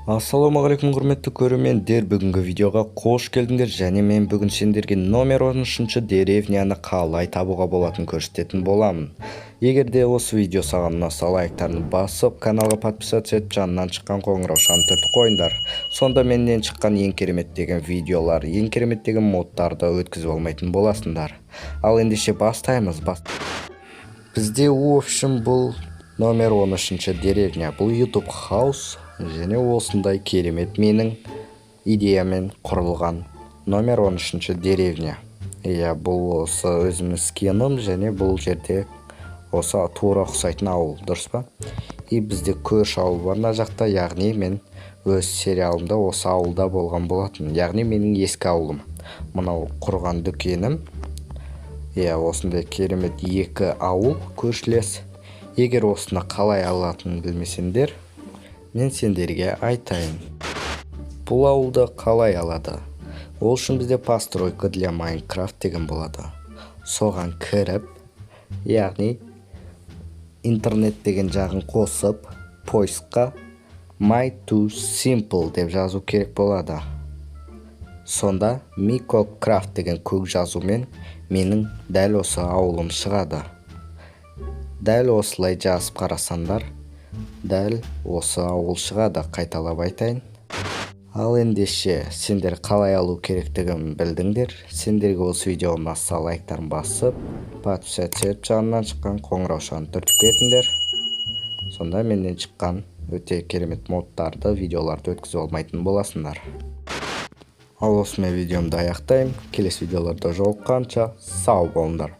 Ассалаумағалейкум, құрметті көрермендер! Бүгінгі видеоға қош келдіңдер. Және мен бүгін сендерге номер 13 деревняны қалай табуға болатынын көрсететін боламын. Егер де осы видео саған ұнаса, лайктарын басып, каналға подписаться етіп, жанынан шыққан қоңыраушаны түртіп қойыңдар. Сонда менен шыққан ең керемет деген видеолар, ең керемет деген модтарды өткізіп алмайтын боласыңдар. Ал ендеше бастаймыз. Бізде, в общем, бұл номер 13 деревня, бұл YouTube House және осындай керемет менің идеямен құрылған номер 13 деревня. Иә, бұл осы өзімнің скиным және бұл жерде осы тура ұқсайтын ауыл, дұрыс па? И бізде көрші ауыл бар мына жақта, яғни мен өз сериалымда осы ауылда болған болатын, яғни менің ескі ауылым, мынау құрған дүкенім. Иә, осындай керемет екі ауыл көршілес. Егер осыны қалай алатынын білмесеңдер, мен сендерге айтайын, бұл ауылды қалай алады. Ол үшін бізде «Постройка для Майнкрафт» деген болады. Соған кіріп, яғни интернет деген жағын қосып, поискқа «My Too Simple» деп жазу керек болады. Сонда Мико Крафт деген көк жазумен менің дәл осы ауылым шығады. Дәл осылай жазып қарасаңдар, дәл осы ауыл шығады. Қайталап айтайын. Ал ендеше сендер қалай алу керектігін білдіңдер. Сендерге осы видео ұнаса, лайктарын басып, подписаться етіп, жанынан шыққан қоңыраушаны түртіп кетіңдер. Сонда менен шыққан өте керемет модтарды, видеоларды өткізіп алмайтын боласыңдар. Ал осымен видеомды аяқтаймын. Келесі видеоларда жолыққанша сау болыңдар.